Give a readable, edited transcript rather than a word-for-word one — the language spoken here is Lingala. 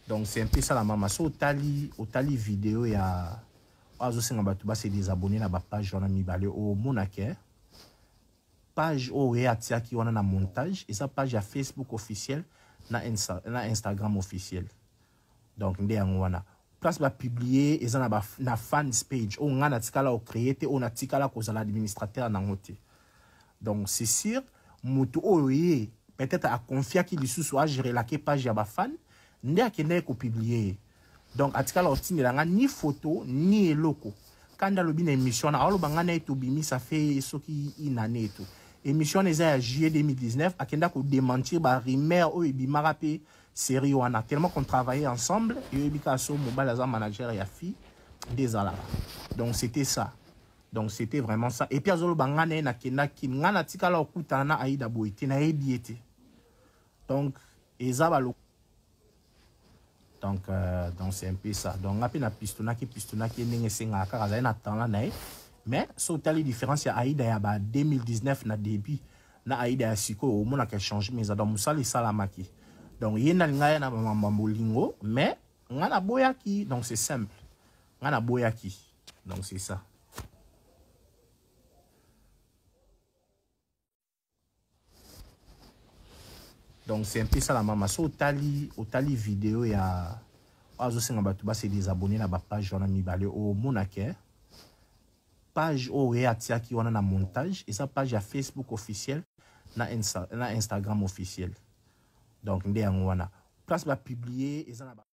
Donc c'est un peu ça la mama. So otali otali video ya azosenga bato ba se désabonner na ba page wana mibale omona ke page oyo ye atiaki wana na montage eza page ya Facebook officiel na, Insta, na Instagram officiel. Donc nde yango wana place ba publier eza na, ba, na fans page oyo ngai natikala ocreye te oyo natikala kozala administrateur nango te. Donc c'est sûr moto oyo ye peut-être aconfiaki lisusu agerelaki page ya bafan nde akendaki kopublie ye. Donc atikala kotindela nga ni photo ni eloko. Kanda alobi na émission wana aoloba nga na ye tobimi ça fait soki une année et tout. Émission wana eza ya juillet 2019 akenda kodementir ba rumeur oyo ebimaka mpe série wana tellement qu'on travaillait ensemble eyoyebi kaka so mobali aza manager ya fille nde ezalaka. Donc c'était ça. Donc c'était vraiment ça. Et puis azoloba nga na ye nakendaki nga natikala kokutana na Aïda boye te nayebi ye te. Donc eza ba donc donc c'est un peu ça. Donc nga mpe na pistonaki pistonaki ye ndenge esengaka kaka azali na talent na ye. Mais so otali différence ya Aïda ya ba 2019 na début na Aïda ya sikoyo omonaka changement eza. Donc mosala esalamaki. Donc ye nalinga ye na bamambo ya bolingo mais nga naboyaki. Donc c'est simple. Nga naboyaki. Donc c'est ça. Donc c'est un peu ça la mama. So otali otali video ya azosenga bato ba se désabonner na ba page wana mibale omona ke page oyo ye atiaki wana na montage eza page ya Facebook officiel na, Insta, na Instagram officiel. Donc nde yango wana place ba publier eza na ba...